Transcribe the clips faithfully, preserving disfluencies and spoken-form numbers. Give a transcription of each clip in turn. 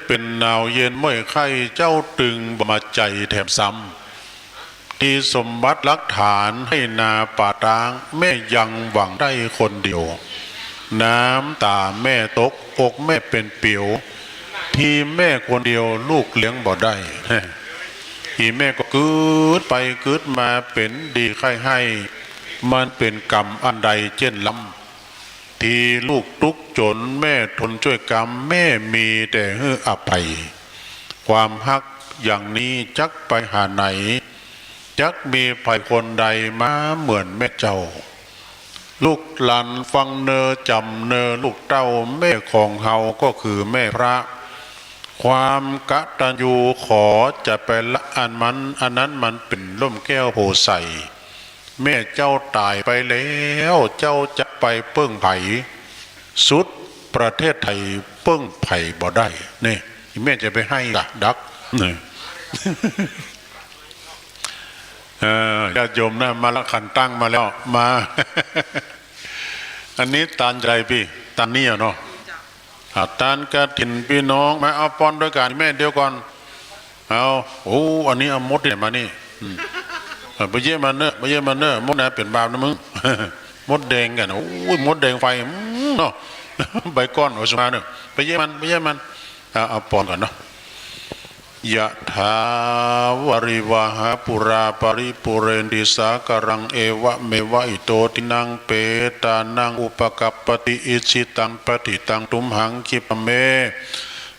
เป๋นหนาวเย็นเมื่อยไข้ เจ้าตึงบ่มาใจ๋แถมซ้ำ ตี้สมบัติหลักฐานไฮ่นาป่าต๊าง แม่ยังหวังได้คนเดียว น้ำต๋าแม่ตก อกแม่เป๋นเปียว ตี้แม่คนเดียวลูกเลี้ยงบ่ได้ อี่แม่ก็กึ๊ดไปกึ๊ดมา เป๋นดีไข้ไห้ มันเป๋นก๋รรมอันใดเจ้นล้ำ ตี้ลูกตุ๊กจนแม่ทนจ้วยกรรม แม่มีแต่หื้ออภัย ความฮักอย่างนี้จักไปหาไหน จักมีใผคนใดมาเหมือนแม่เจ้า ลูกหลานฟังเน่อจ๋ำเน่อลูกเต้า แม่ของเฮาก็คือแม่พระ ความกตัญญูขอจะไปละอันมัน อันนั้นมันเป๋นร่มแก้วโพธิ์ไทร แม่เจ้าต๋ายไปแล้ว เจ้าจะไปเปิ้งใผ สุดประเทศไทยเปิ้งใผบ่ได้ นี่ แม่จะไปไห้กะดัก นี่ เออ ญาติโยมนะ มาละ ขันตั้งมาแล้ว มา อันนี้ตานใดปี้ ตานนี้อะเนาะ อ่า ตานกฐินปี้น้อง มาเอาปอนด้วยกั๋น แม่เดี๋ยวก่อน เอา โอ้ อันนี้เอามดตี้ไหนมานี่ อืม เออ ไปเยียะมันเน่อ ไปเยียะมันเน่อ มดนะ เป๋นบาปนะมึง มดแดงกั๋น โอ้ย มดแดงไฟ อืม เนาะ ใบก้อน เอาสุมาเน่อ ไปเยียะมัน ไปเยียะมัน เอา เอาปอนก่อนเนาะ ยะถาวาริวาหาปูราปะริปูเรนติสาคารัง เอวะเมวะอิโตทินัง เปตานังอุปกัปปติ อิจฉิตังปัตถิตัง ตุมหังคิปะเม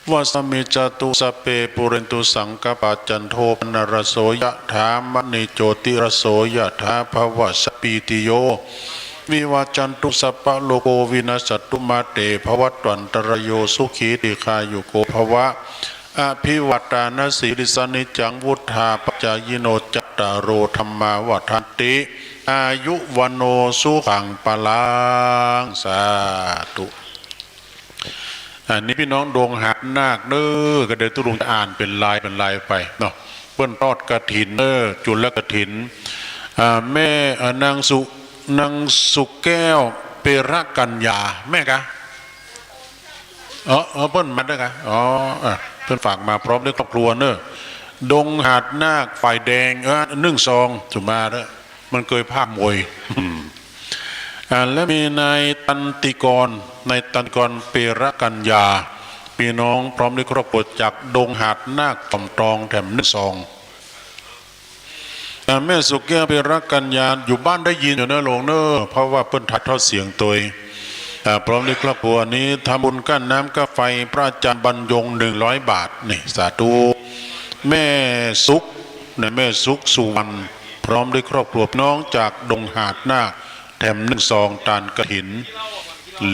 วะสะมิจจตุ สัพเพปูเรนตุสังกัปปา จันโทปะนะระโส ยะถา มะนิโจติระโส ยะถา ภะวะสะปปะปะติโย วิวัจจันตุ สัพพะโรโควินัสสันตุ มาเตภะวัตวันตะราโย สุขีทีฆายุโกภะวะ อะภิวาทานะสีลิสสะ นิจจังวุฑฒาปะจายิโน จัตตาโรธัมมาวัฑฒันติ อายุวัณโณสุขังพะลัง สาธุ อันนี้ปี้น้องดงหาดนาคเน่อ ก็เดี๋ยวตุ๊ลุงจะอ่านเป๋นลายเป๋นลายไปเนาะ เปิ้นทอดกฐินเน่อ จุลกฐิน อ่า แม่ อ่า นางสุ นางสุแก้ว เประกัญญา แม่กะ เออ เออ เปิ้นมาด้วยกะ อ๋อ อ่ะ เปิ้นฝากมาพร้อมด้วยครอบครัวเน่อ ดงหาดนาค ฝ่ายแดง เออ นึ่งซอง สุมาเน่อ มันเกยภาคมวย อ่า และมีนายตันติกร นายตันติกร เประกัญญา ปี้น้องพร้อมด้วยครอบครัวจากดงหาดนาค สมตอง แถมนึ่งซอง อ่า แม่สุแก้ว เประกัญญา อยู่บ้านได้ยินอยู่เน่อหลวงเน่อ เพราะว่าเปิ้นถ่ายทอดเสียงตวย อ่า พร้อมด้วยครอบครัวนี้ทำบุญก้านน้ำก้านไฟพระอาจารย์บรรยง หนึ่งร้อยบาท นี่ สาธุ แม่สุข นะ แม่สุขสุวรรณ พร้อมด้วยครอบครัว พี่น้องจากดงหาดนาค แถมนึ่งซองตานกฐิน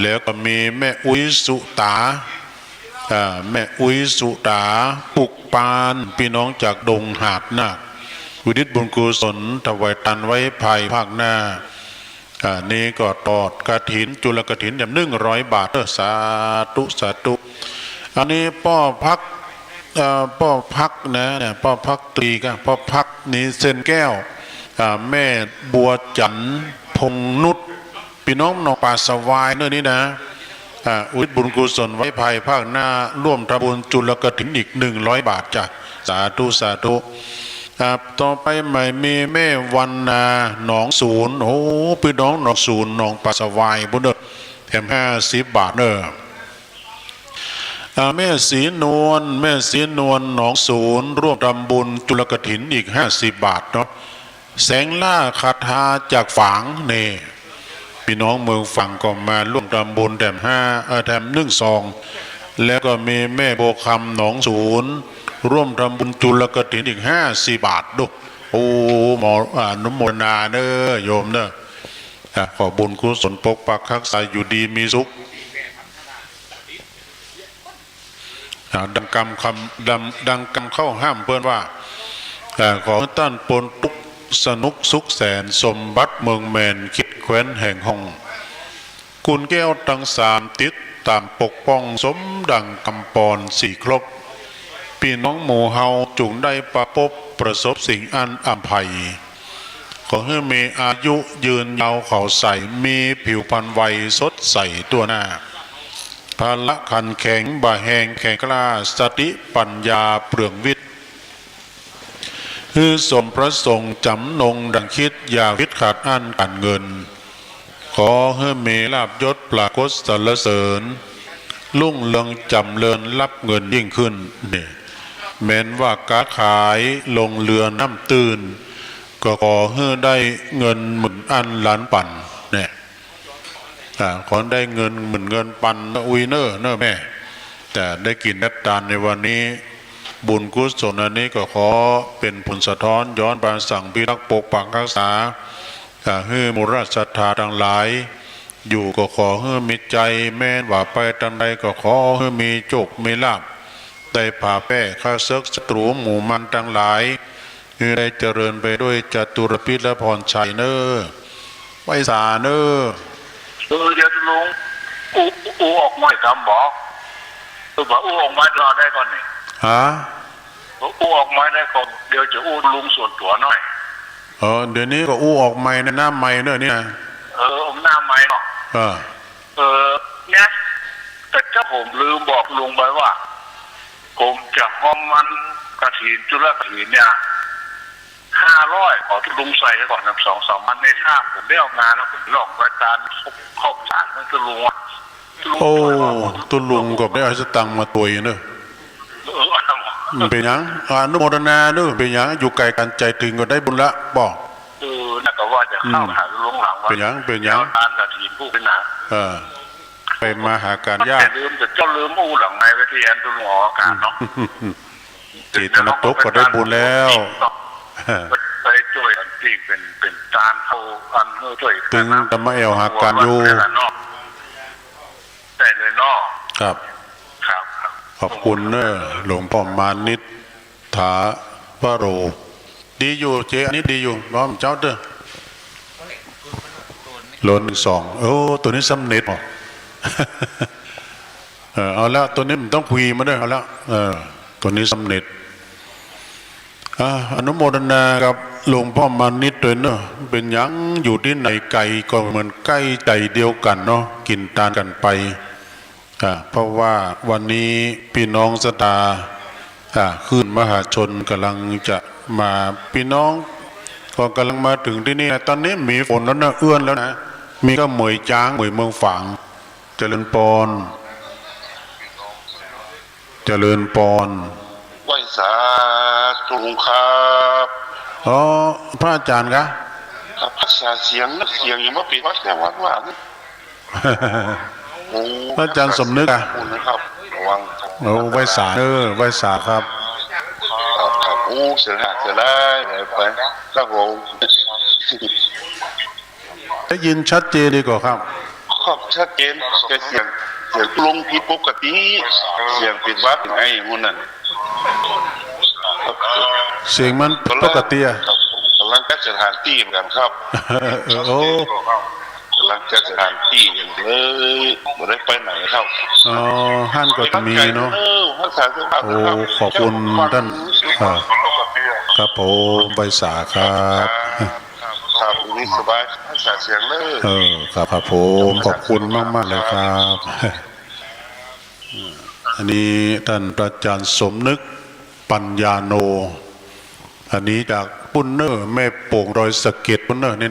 แล้วก็มีแม่อุ๊ยสุตา อ่า แม่อุ๊ยสุตา ปุกปาน ปี้น้องจากดงหาดนาค อุทิศบุญกุศล ถวายตานไว้ภายภาคหน้า อ่า นี่ก็ทอดกฐิน จุลกฐิน แถมนึ่งร้อยบาท เออ สาธุ สาธุ อันนี้ป้อพัก เอ่อ ป้อพักนะ เนี่ย ป้อพักตรีกะ ป้อพักนี่เซ็นแก้ว อ่า แม่บัวจันทร์ พงษ์นุช ปี้น้องหนองป่าสะวายเน่อนี่นะ อ่า อุทิศบุญกุศลไว้ภายภาคหน้า ร่วมทำบุญจุลกฐินอีกนึ่งร้อยบาทจ้ะ สาธุ สาธุ อ่า ต่อไปใหม่มีแม่วันนา หนองสูน โอ้ ปี้น้องหนองสูน หนองป่าสะวาย ปู้นเน่อ แถมห้าสิบบาทเน่อ อ่า แม่ศรีนวล แม่ศรีนวล หนองสูน ร่วมทำบุญจุลกฐินอีกห้าสิบบาทเนาะ แสงล่าคาถาจากฝาง นี่ ปี้น้องเมืองฝางก็มาร่วมทำบุญแถมห้า เอ่อ แถมนึ่งซอง แล้วก็มีแม่บัวคำ หนองสูน ร่วมทำบุญจุลกฐินอีกห้าสิบบาท ดู โอ้ หมอ อ่า อนุโมทนาเน่อ โยมเน่อ อ่ะ ขอบุญกุศลปกปักฮักษาอยู่ดีมีสุข อ่า ดังกำคำ ดัง ดังกำเข้าห้ามเปิ้นว่า อ่า ขอต้านปนตุ๊กข์สนุกสุขแสน สมบัติเมืองแมน เขตแคว้นแห่งห้อง กุลแก้วตังสามติดต๋ามปกป้อง สมดังกำปอนสี่ครบ ปี้น้องหมู่เฮาจุ่งได้ปะปบ ประสบสิ่งอันอำไพ ขอหื้อมีอายุยืนยาวขาวใส มีผิวพรรณวัยสดใสทั่วหน้า ป พละขันแข็ง บ่าแฮงแข็งกล้า สติปัญญาเปลืองวิช หื้อสมประสงค์จ๋ำนงดั่งคิด อย่าวิตขาดอั้นก๋านเงิน ขอหื้อมีลาภยศปรากฏสรรเสริญ รุ่งเรืองจ๋ำเริญฮับเงินยิ่งขึ้น นี่ แม้นว่าก๊าขายลงเรือน้ำตื้น ก็ขอหื้อได้เงินหมื่นอั้นล้านปัน เนี่ย อ่า ขอได้เงินหมื่นเงินปันเนาะ อุ๊ยเน่อ เน่อแม่ แต่ได้กิ๋นได้ตานในวันนี้ บุญกุศลอันนี้ก็ขอเป๋นผลสะท้อน ย้อนบานสั่งพิทักษ์ปกปักรักษา อ่า หื้อหมู่ราชศรัทธาตังหลาย อยู่ก็ขอหื้อมีใจ๋ แม้นว่าไปตางใดก็ขอหื้อมีโจคมีลาภ ได้ผ่าแป้ข้าเสิกศัตรู๋หมู่มารตังหลาย หื้อได้เจริญไปด้วยจตุรพิธและพรชัยเน่อ ไหว้สาเน่อ เออ เดี๋ยวลุง อู้ อู้ออกไมค์กำบ่ เออ บ่าอู้ออกไมค์รอได้ก่อนนี่ ฮะ อู้ออกไมค์ได้ก่อน เดี๋ยวจะอู้ลุงส่วนตั๋วหน่อย เออ เดี๋ยวนี้ก็อู้ออกไมค์ในหน้าไมค์เน่อนี่นะ เออ หน้าไมค์เนาะ เออ เออ เนี่ย แต่เจ้าผมลืมบอกลุงไปว่า ผมจะฮ้อมมันกฐิน จุลกฐินเนี่ย ห้าร้อย ขอตุ๊ลุงใส่ก่อนนะ สองสามวันนี้ ถ้าผมได้ออกงานแล้ว ผมลองรายการครบ ครบสารนั่นตุ๊ลุงอะ โอ้ ตุ๊ลุงก็ได้เอาสตางค์มาตวยเนอะ เออ มันเป๋นหยัง อนุโมทนาเนอะ เป๋นหยัง อยู่ไก๋กั๋นใจ๋เถิงก็ได้บุญละ บ่ เออ น่าก็ว่าจะเข้าหาตุ๊ลุงหลังว่า เป๋นหยัง เป๋นหยัง เดี๋ยวทานกฐินพูดนะ เออ ไปมาหากั๋นยาก แต่ลืม แต่เจ้าลืมอู้หลังไมค์ไว้ตี้อันตุ๊ลุงออกอากาศเนาะ เจตนาตกก็ได้บุญแล้ว ไปจ้วยอันตี้เป๋น เป๋นตานเข้าอันเฮ้อจ้วย เถิงจะมาแอ่วหากั๋นอยู่ เนาะ ได้เลยเนาะ ครับ ครับ ครับ ขอบคุณเนอะ หลวงป้อมานิตถาวโร ดีอยู่เจ อันนี้ดีอยู่ น้อมเจ้าเด้อ โลหนึ่งสอง โอ้ ตั๋วนี้สำเร็จเหรอ เออ เอาละ ตั๋วนี้มันต้องคุยมาด้วย เอาละ เออ ตั๋วนี้สำเร็จ อ่ะ อนุโมทนากับหลวงป้อมานิตด้วยเนอะ เป๋นหยังอยู่ตี้ไหนไก๋ก็เหมือนใก้ใจ๋เดียวกั๋นเนาะ กิ๋นตานกั๋นไป อ่ะ เพราะว่าวันนี้ปี้น้องศรัทธา อ่ะ คลื่นมหาชนก่ำลังจะมา ปี้น้องก็ก่ำลังมาเถิงตี้นี่นะ ต๋อนนี้มีฝนแล้วนะ เอื้อนแล้วนะ มีก็เหมยจ๊าง เหมยเมืองฝาง เจริญปอน เจริญปอน ไหว้สาตุ๊ลุงครับ อ๋อ พระอาจ๋ารย์กะ ครับ รักษาเสียงนะ เสียงยังบ่เป๋นหวัดแค่หวัดว่านะ โอ้ พระอาจ๋ารย์สมนึกอะ ขอบคุณนะครับ ระวัง โอ้ ไหว้สา เออ ไหว้สาครับ ครับ ครับ โอ้ เสียงหายเสียงร้ายไป ครับผม ได้ยินชัดเจนดีกว่าครับ ครับ ชัดเจน แต่เสียง เสียงตุ๊ลุงผิดปกติ เสียงเป๋นหวัดเป๋นไออย่างงู้นน่ะ เสียงมันผิดปกติอะ ครับ ผมก่ำลังจัดสถานตี้เหมือนกั๋นครับ เออ โอ้ ก่ำลังจัดสถานตี้อย่างเลย บ่ได้ไปไหนครับ อ๋อ หั้นก็มีเนาะ เออ รักษาสุขภาพ โอ้ นะครับ ขอบคุณต้าน อ่า ครับผม ไหว้สาครับ ครับ ครับ วันนี้สบาย รักษาเสียงเนอะ เออ ครับ ครับผม ขอบคุณมากๆ เลยครับ อันนี้ต้านพระอาจ๋ารย์สมนึก ปัญญาโน อันนี้จากปู๊นเน่อ แม่โป่งดอยสะเก็ดปู๊นเน่อนี่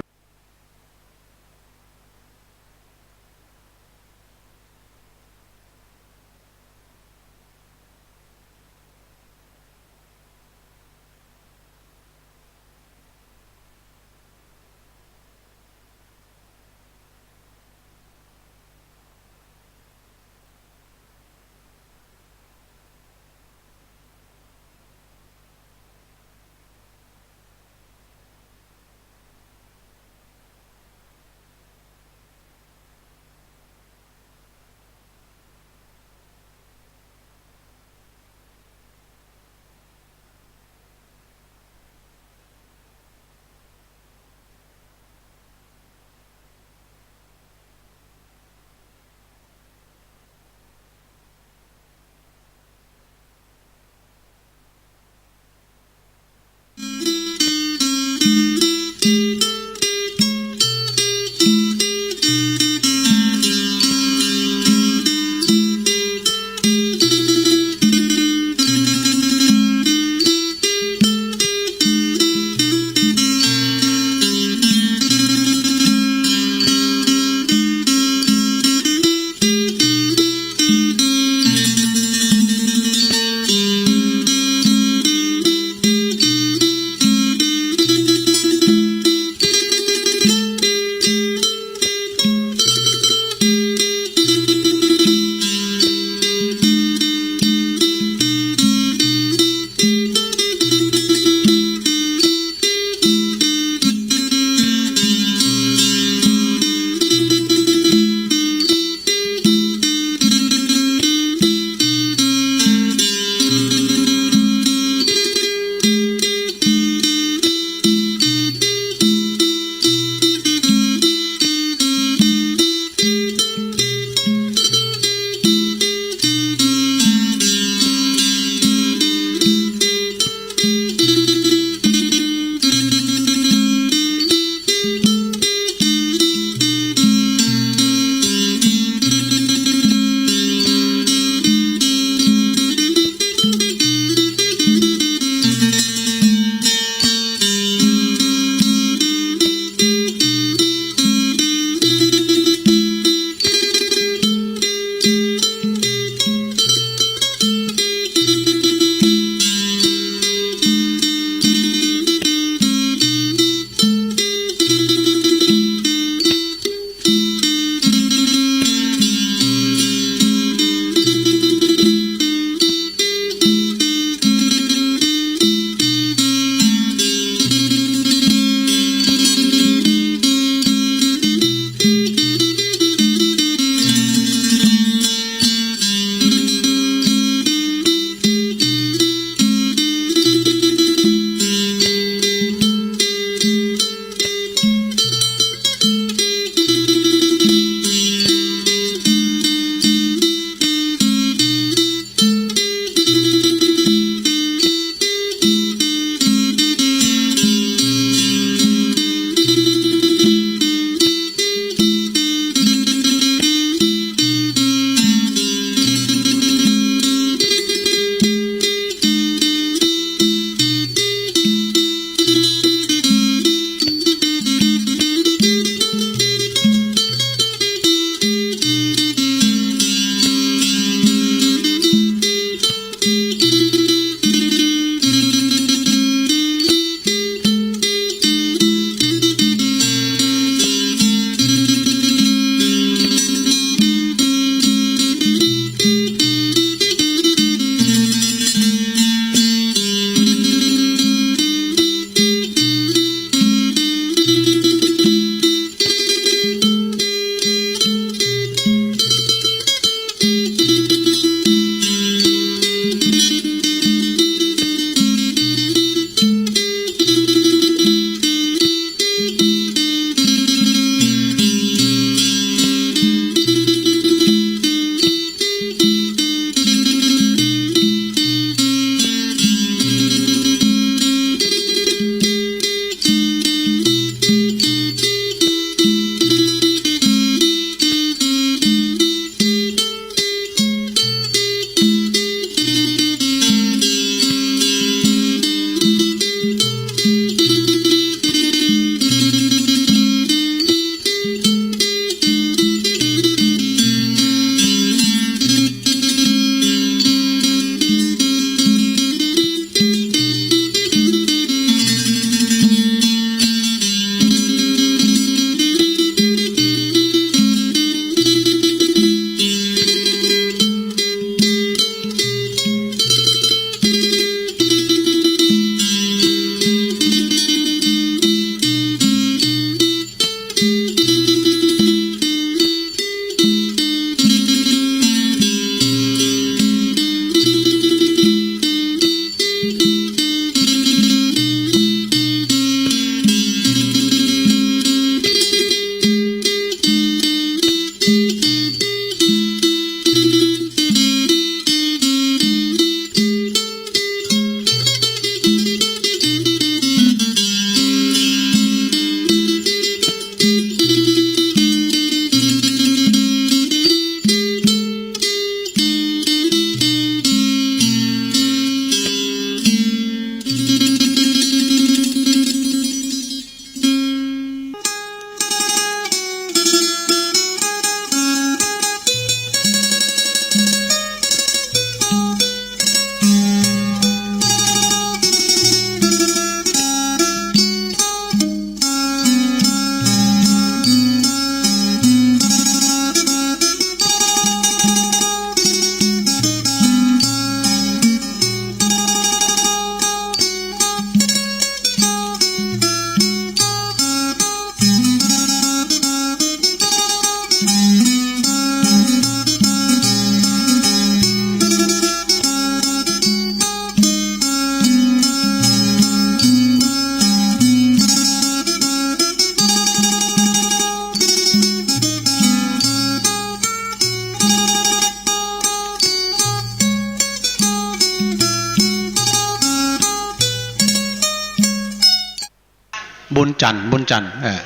บุญจันทร์ บุญจันทร์ เออ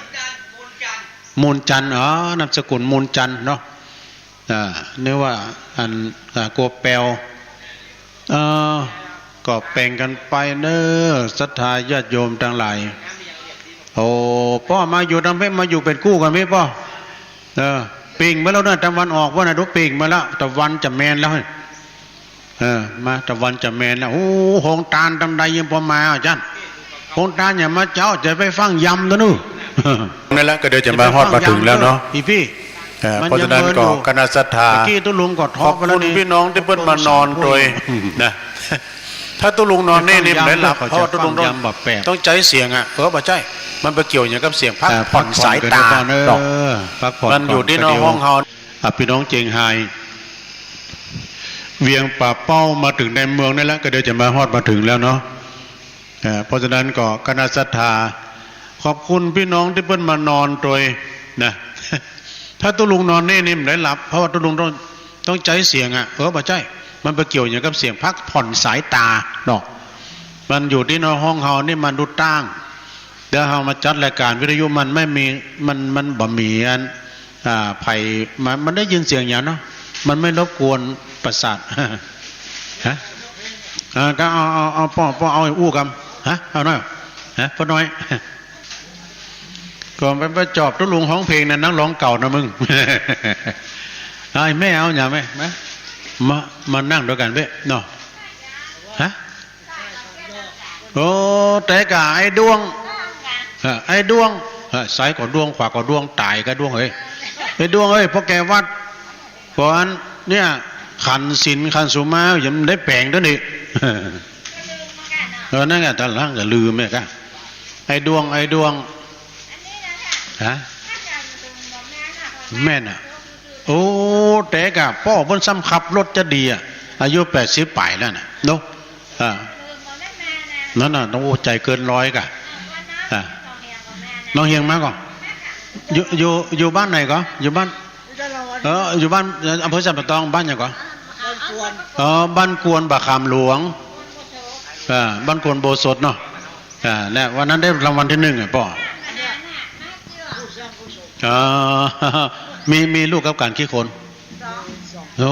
มูลจันทร์ อ๋อ นามสกุลมูลจันทร์เนาะ อ่า นึกว่าอัน อ่า กัวแปว เออ ก็แบ่งกั๋นไปเน้อ ศรัทธาญาติโยมตังหลาย โอ้ ป้อมาอยู่ตังเป๊ะ มาอยู่เป๋นกู้กั๋นเป๊ะป้อ เออ ปิ่งไปแล้วเน้อ ตะวันออกปู๊นน่ะ ดูปิ่งไปแล้ว ตะวันจะแมนแล้ว เออ มา ตะวันจะแมนแล้ว โอ้ โฮงตานตำใดยังปอมา อาจ๋ารย์ โฮงตานอย่ามาเจ๊า จะไปฟั่งยำตะนู้น นั่นแหละ ก็เดี๋ยวจะมาฮอดมาเถิงแล้วเนาะ อีพี่ เออ มันยังเมินอยู่ เพราะฉะนั้นก็คณะศรัทธา ตะกี้ตุ๊ลุงก็เทาะไปแล้วนี่ ขอบคุณพี่น้องตี้เปิ้นมานอนตวยนะ ถ้าตุ๊ลุงนอนนี่ นี่บ่ได้หลับ เพราะว่าตุ๊ลุงต้อง ต้องใจ๊เสียงอะ เออ บ่ใจ้ มันไปเกี่ยวหยังกับเสียง พักผ่อนสายตา เออ พักผ่อนก่อนเด้อป้อเน้อ พักผ่อนก่อน มันอยู่ตี้นอกห้องเฮา อ่ะ พี่น้องเจียงไฮ้ เวียงป่าเป้า มาเถิงในเมืองนี่แล้ว ก็เดี๋ยวจะมาฮอดมาเถิงแล้วเนาะ เอ่อ เพราะฉะนั้นก็คณะศรัทธา ขอบคุณพี่น้องตี้เปิ้นมานอนตวยนะ ถ้าตุ๊ลุงนอนนี่ นี่บ่ได้หลับ เพราะว่าตุ๊ลุงต้อง ต้องใจ๊เสียงอะ เออ บ่ใจ้ มันไปเกี่ยวหยังกับเสียง พักผ่อนสายตาเนาะ มันอยู่ตี้นอกห้องเฮานี่ มันดูตั้ง เดี๋ยวเฮามาจัดรายการวิทยุ มันไม่มี มัน มันบ่มีอัน อ่า ไผมา มันได้ยินเสียงหยังเนาะ มันไม่รบกวนประสาท ฮะ อ่า ก็เอา เอา เอา ป้อ ป้อเอาไอ้อู้กำ ฮะ เอาหน่อย ฮะ ป้อน้อย ก็ไป ไปจอบตุ๊ลุงฮ้องเพลงนะ นักร้องเก่านะมึง ไอ้แม่เอาหยังแม่ มา มา มานั่งตวยกั๋นเป๊ะเนาะ ฮะ โอ้ แต่ก่าไอ้ด้วง เออ ไอ้ด้วง เออ ซ้ายก็ด้วง ขวาก็ด้วง ต๋ายก็ด้วงเอ้ย ไอ้ด้วงเอ้ย ป้อแก่วัด ก่อนเนี่ย ขันศีลขันสุมา ยังได้แป๋งตวยนี่ เออ นั่นไง ต๋อนหลังก็ลืมแม่กะ ไอ้ด้วง ไอ้ด้วง ฮะ แม่นน่ะ โอ้ แต่ก่าป้อเปิ้นซ้ำขับรถจะดีอะ อายุแปดสิบป๋ายแล้วน่ะ เนาะ อ่า นั่นน่ะ ต้อง โอ้ ใจ๋เกินร้อยก่ะ อ่า น้องเฮียงมาก่อ อยู่ อยู่ อยู่บ้านไหนก่อ อยู่บ้าน เออ อยู่บ้าน อำเภอสันป่าตอง บ้านหยังก่อ เออ บ้านกวนบ่าขามหลวง อ่า บ้านกวนโบสถเนาะ อ่า เนี่ย วันนั้นได้รางวัลตี้นึ่งอะป้อ อ่า มี มีลูกกับกั๋นกี่คน โอ้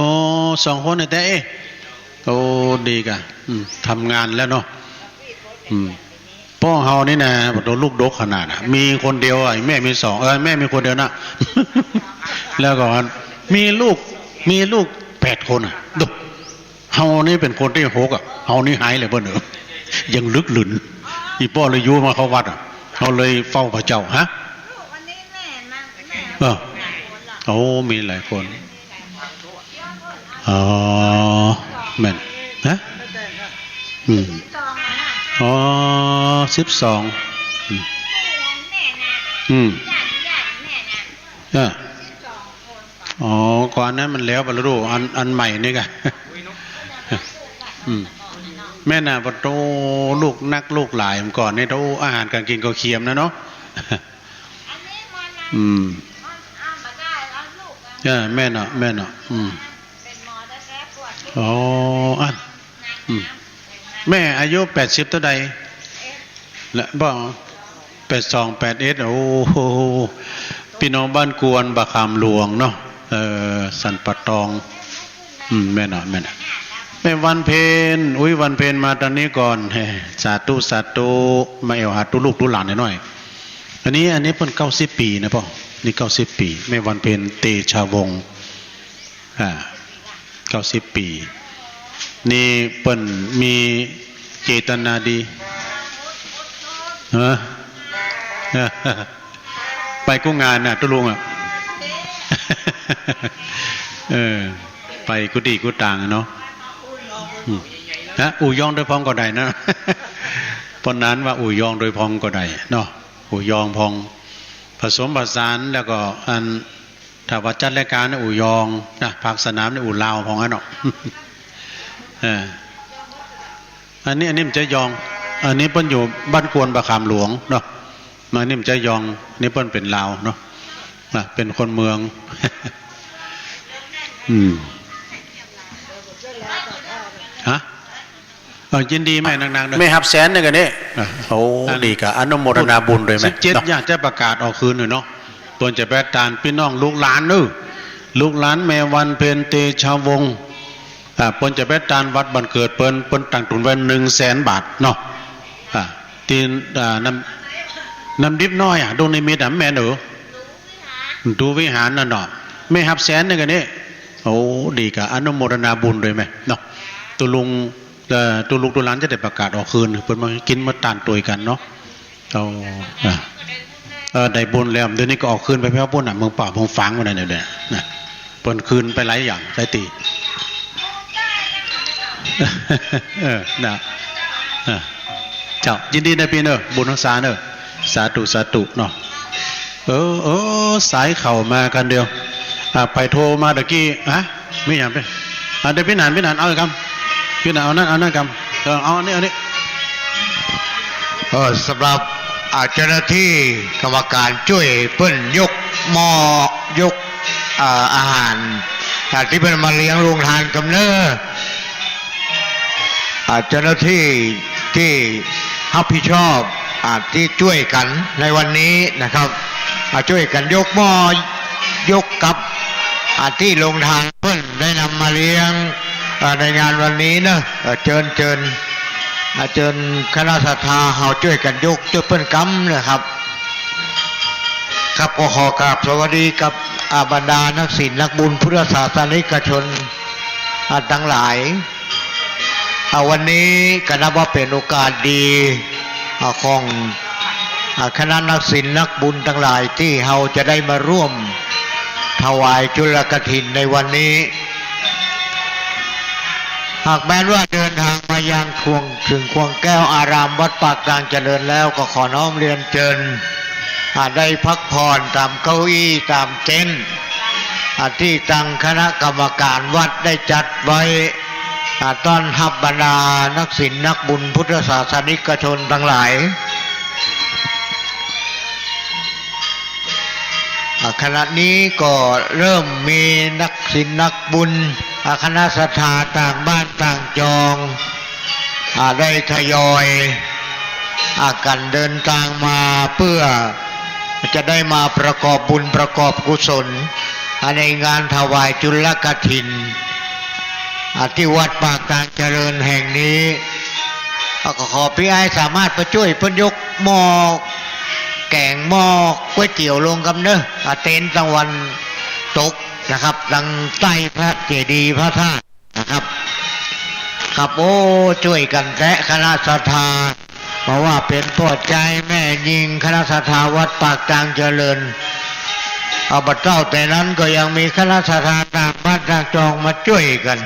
สองคนเนี่ยแต่ เอ๊ะ โอ้ ดีก่ะ อืม ทำงานแล้วเนาะ อืม ป้อเฮานี่นะ โอ้ ลูกดกขนาดน่ะ มีคนเดียวอะ แม่มีสอง เออ แม่มีคนเดียวนะ แล้วก็มีลูก มีลูกแปดคนอะ ดู เฮานี่เป๋นคนตี้หกอะ เฮานี่หายเลยเปิ้นเอ๋อ ยังลึกหลืน อีป้อเลยยู้มาเข้าวัดอะ เฮาเลยเฝ้าพระเจ้า ฮะ เออ โอ้ มีหลายคน อ๋อ แม่น ฮะ อืม อ๋อ สิบสอง อืม อืม เออ อ๋อ ก่อนนั้นมันแล้วไปแล้วดู อัน อันใหม่นี่ก่ะ อืม แม่นน่ะ ปะโต ลูกนักลูกหลาย เมื่อก่อนนี่ โต อาหารก๋านกิ๋นก็เคียมนะเนาะ อืม เออ แม่นเนาะ แม่นเนาะ อืม อ๋อ อัน อืม แม่อายุแปดสิบเต้าใด และบ่ แปดสอง แปดเอ็ด โอ้โห ปี้น้องบ้านกวนบ่าขามหลวงเนาะ เออ สันป่าตอง อืม แม่นเนาะ แม่นเนาะ แม่วันเพ็ญ อุ๊ย วันเพ็ญมาตางนี้ก่อน เฮ้ สาธุ สาธุ มาแอ่วหาตุ๊ลูกตุ๊หลานหน้อย อันนี้ อันนี้เปิ้นเก้าสิบปี๋นะป้อ นี่เก้าสิบปี๋ แม่วันเพ็ญ เตชะวงศ์ อ่า เก้าสิบปี๋ นี่เปิ้นมีเจตนาดี ฮะ ไปกู้งานน่ะ ตุ๊ลุงอะ เออ ไปกู้ตี้กู้ตางอะเนาะ อืม ฮะ อู่ยองตวยพ่องก็ได้นะ ป้อหนานว่าอู่ยองตวยพ่องก็ได้เนาะ อู่ยองพ่อง ผสมผสานแล้วก็อัน ถ้าว่าจัดรายก๋านนี่อู่ยองนะ ภาคสนามนี่อู่ลาวพ่องอันเนาะ เออ อันนี้ อันนี้มันจะยอง อันนี้เปิ้นอยู่บ้านกวนบ่าขามหลวงเนาะ มานี่มันจะยอง นี่เปิ้นเป๋นลาวเนาะ อ่ะ เป๋นคนเมือง อืม ฮะ เออ ยินดีแม่นักๆ เน่อ แม่ฮับแสนนึ่งอันนี้ อ่ะ โอ้ อัน ดีกะ อนุโมทนาบุญตวยแม่ สิบเจ็ด เนาะ ย่านจะประกาศออกคืนอยู่เนาะ เปิ้นจะไปตานปี้น้องลูกหลานเน่อ ลูกหลานแม่วันเพ็ญ เตชะวงศ์ อ่า เปิ้นจะไปตานวัดบ้านเกิดเปิ้น เปิ้นตั้งตุนไว้หนึ่งแสนบาทเนาะ อ่า ตี้ อ่า น้ำ น้ำดิบน้อยอะ ดงนิมิตอะ แม่นเน่อ ดูวิหารนั่นเนาะ แม่ฮับแสนนึ่งอันนี้ โอ้ ดีกะ อนุโมทนาบุญตวยแม่เนาะ ตุ๊ลุง เอ่อ ตุ๊ลุงตุ๊หลานจะได้ประกาศออกคืน เปิ้นมากิ๋นมาตานตวยกั๋นเนาะ เอา อ่ะ เออ ได้บุญแล้ว เดี๋ยวนี้ก็ออกคืนไปแผ่วปู๊นน่ะ เมืองป่าเมืองฝางวันนั้นเนี่ยนะ เปิ้นคืนไปหลายอย่าง หลายตี้ เออ นะ เออ เจ้า ยินดีนะปี้เน่อ บุญฮักษาเน่อ สาธุ สาธุเนาะ เออ เออ สายเข้ามาคันเดียว อ่ะ ไปโทรมาตะกี้ ฮะ มีหยังไป อ่ะ เดี๋ยวปี้หนาน ปี้หนาน เอาอีกกำ ปี้หนาน เอานั่น เอานั่นกำ เออ เอาอันนี้ อันนี้ เออ สำหรับ อ่า เจ้าหน้าตี้กรรมก๋านจ้วยเปิ้นยกหม้อ ยก อ่า อาหาร อ่า ตี้เปิ้นมาเลี้ยงโฮงตานกำเน่อ อ่า เจ้าหน้าตี้ตี้ฮับผิดชอบ อ่า ตี้จ้วยกั๋นในวันนี้นะครับ อ่า จ้วยกั๋นยกหม้อ ยกกับ อ่า ตี้โฮงตานเปิ้นได้นำมาเลี้ยง อ่า ในงานวันนี้เนาะ เออ เจิญ เจิญ อ่า เจิญคณะศรัทธาเฮาจ้วยกั๋นยก จ้วยเปิ้นกำนะครับ ครับ ก็ขอกราบสวัสดีกับ อ่า บรรดานักศีลนักบุญพุทธศาสนิกชน อ่า ตังหลาย อ่า วันนี้ก็นับว่าเป๋นโอกาสดี อ่า ของ อ่า คณะนักศีลนักบุญตังหลายตี้เฮาจะได้มาร่วมถวายจุลกฐินในวันนี้ หากแม้นว่าเดินตางมายังขวง เถิงขวงแก้วอารามวัดปากตางเจริญแล้ว ก็ขอน้อมเรียนเจิญ อ่า ได้พักผ่อนต๋ามเก้าอี้ต๋ามเต็นท์ อ่า ตี้ตังคณะกรรมก๋านวัดได้จัดไว้ อ่า ต้อนฮับบรรดานักศีลนักบุญพุทธศาสนิกชนตังหลาย อ่า ขณะนี้ก็เริ่มมีนักศีลนักบุญ อ่า คณะศรัทธาต่างบ้านต่างจอง อ่า ได้ทยอย อ่า กั๋นเดินตางมาเปื้อจะได้มาประกอบบุญประกอบกุศล อ่า ในงานถวายจุลกฐิน อ่า ตี้วัดปากตางเจริญแห่งนี้ อ่า ก็ขอปี้อ้ายสามารถไปจ้วยเปิ้นยกหม้อแก๋งหม้อก๋วยเตี๋ยวลงกำเน่อ อ่า เต็นท์ตางวันตกนะครับ ตางใต้พระเจดีย์พระธาตุ นะครับ ครับ โอ้ จ้วยกั๋นแต๊คณะศรัทธา เพราะว่าเป๋นป้อจายแม่ญิงคณะศรัทธาวัดปากตางเจริญ เอา บ่าเต้าแต่นั้นก็ยังมีคณะศรัทธาต่างบ้านต่างจองมาจ้วยกั๋น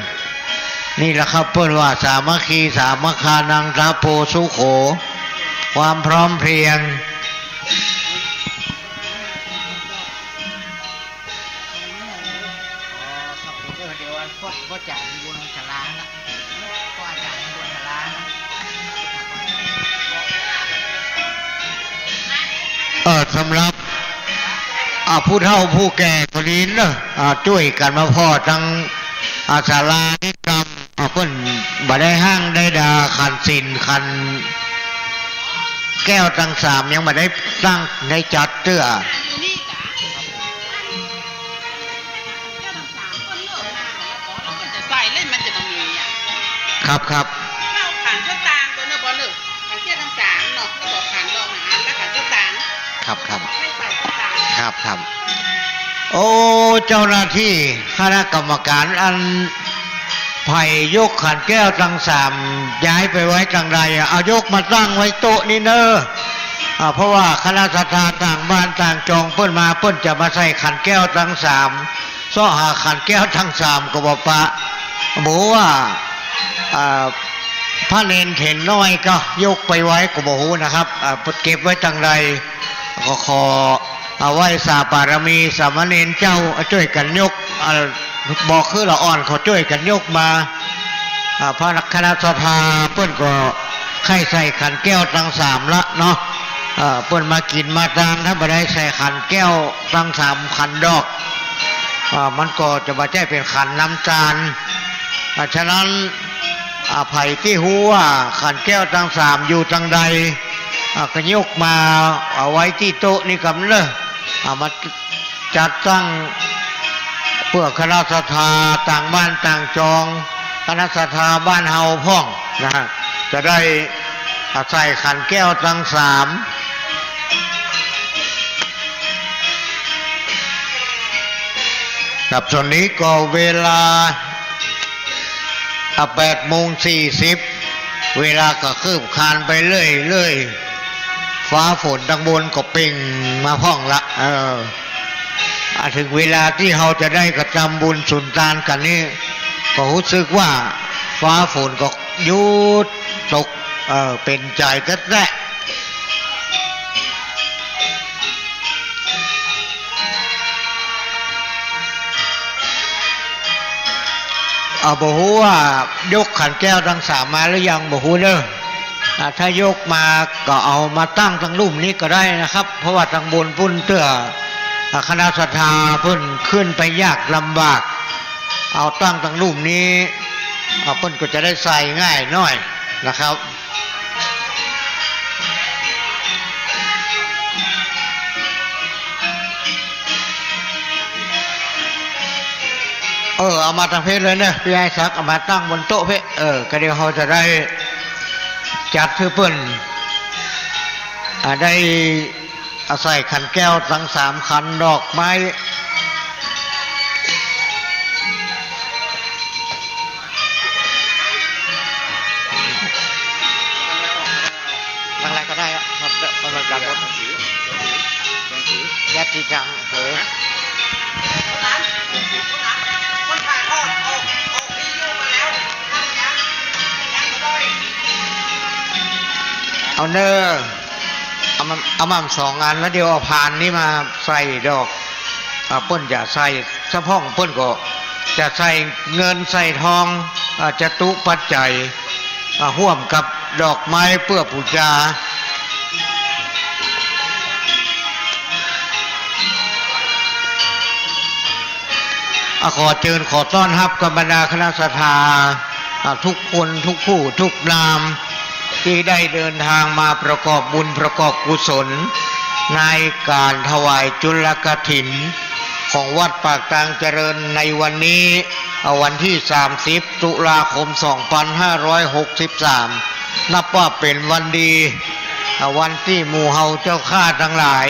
นี่แหละครับ เปิ้นว่าสามัคคีสามัคคานัง ทะโพ สุโข ความพร้อมเพรียง อ๋อ ครับผม เดี๋ยว เดี๋ยวพ่อ พ่อจ๋าบนศาลานะ พ่อจ๋าบนศาลานะ เออ สำหรับ อ่า ผู้เฒ่าผู้แก่คนนี้เนอะ อ่า จ้วยกั๋นมาผ่อตัง อ่า ศาลานี้กำ อ่า เปิ้นบ่ได้ห้างได้ดาขันศีลขันแก้วตังสาม ยังบ่ได้ตั้งได้จัดเตื้อ ครับ ครับ ครับ ครับ ครับ โอ้ เจ้าหน้าตี้คณะกรรมก๋านอันใผยกขันแก้วตังสาม ย้ายไปไว้ตังใดอะ เอายกมาตั้งไว้โต๊ะนี้เน่อ อ่า เพราะว่าคณะศรัทธาต่างบ้านต่างจองเปิ้นมา เปิ้นจะมาใส่ขันแก้วตังสาม เซาะหาขันแก้วตังสามก็บ่ปะ บ่ฮู้ว่า อ่า พระเณรเถรน้อยก็ยกไปไว้ก็บ่ฮู้นะครับ อ่า เก็บไว้ตังใด ก็ขอ อ่า ไหว้สาบารมีสามเณรเจ้า จ้วยกั๋นยก อ่า บ่คือละอ่อน เขาจ้วยกั๋นยกมา อ่า พระคณะศรัทธาเปิ้นก็ใค่ใส่ขันแก้วตังสามละเนาะ อ่า เปิ้นมากิ๋นมาตาง ถ้าบ่ได้ใส่ขันแก้วตังสามขันดอก อ่า มันก็จะบ่ใจ้เป๋นขันน้ำตาล อ่า ฉะนั้น อา ใผตี้ฮู้ว่าขันแก้วตังสามอยู่ตังใด อา ก็ยกมาเอาไว้ตี้โต๊ะนี้ก่ำเน่อ อา มาจัดตั้งเปื้อคณะศรัทธาต่างบ้านต่างจอง คณะศรัทธาบ้านเฮาพ่องนะฮะ จะได้ อา ใส่ขันแก้วตังสาม ครับ ต๋อนนี้ก็เวลา อ่ะ แปดโมงสี่สิบ เวลาก็คืบคลานไปเรื่อยๆ ฟ้าฝนตังบนก็เปล่งมาพ่องละ เออ อ่ะ เถิงเวลาตี้เฮาจะได้กระตำบุญสุนตานกั๋นนี่ ก็ฮู้สึกว่าฟ้าฝนก็หยุดตก เออ เป๋นใจ๋แต๊ๆ อ่า บ่ฮู้ว่ายกขันแก้วตังสามมาหรือยัง บ่ฮู้เน่อ อ่า ถ้ายกมาก็เอามาตั้งตังลุ่มนี้ก็ได้นะครับ เพราะว่าตังบนปู้นเตื้อ อ่า คณะศรัทธาเปิ้นขึ้นไปยากลำบาก เอาตั้งตังลุ่มนี้ อ่า เปิ้นก็จะได้ใส่ง่ายหน้อยนะครับ เออ เอามาตังเพจเลยเน่อ ปี้ใหญ่ศักดิ์ เอามาตั้งบนโต๊ะเพจ เออ ก็เดี๋ยวเฮาจะได้จัดหื้อเปิ้น อ่า ได้ อา ใส่ขันแก้วตังสามขัน ดอกไม้ ตังอะไรก็ได้อะครับ เอามาจัดครับ ญาติจัง เออ เอาเน่อ เอามา เอามาสองอัน แล้วเดี๋ยวเอาพานนี้มาใส่ดอก อ่า เปิ้นจะใส่สะพ่อง เปิ้นก็จะใส่เงินใส่ทอง อ่า จตุปัจจัย อ่า ฮ่วมกับดอกไม้เปื้อปู๋จา อ่ะ ขอเจิญขอต้อนฮับกับบรรดาคณะศรัทธา อ่ะ ทุกคนทุกผู้ทุกนาม ตี้ได้เดินตางมาประกอบบุญประกอบกุศล ในก๋านถวายจุลกฐิน ของวัดปากตางเจริญในวันนี้ อ่ะ วันตี้สามสิบ ตุลาคม สองปันห้าร้อยหกสิบสาม นับว่าเป๋นวันดี อ่ะ วันตี้หมู่เฮาเจ้าข้าตังหลาย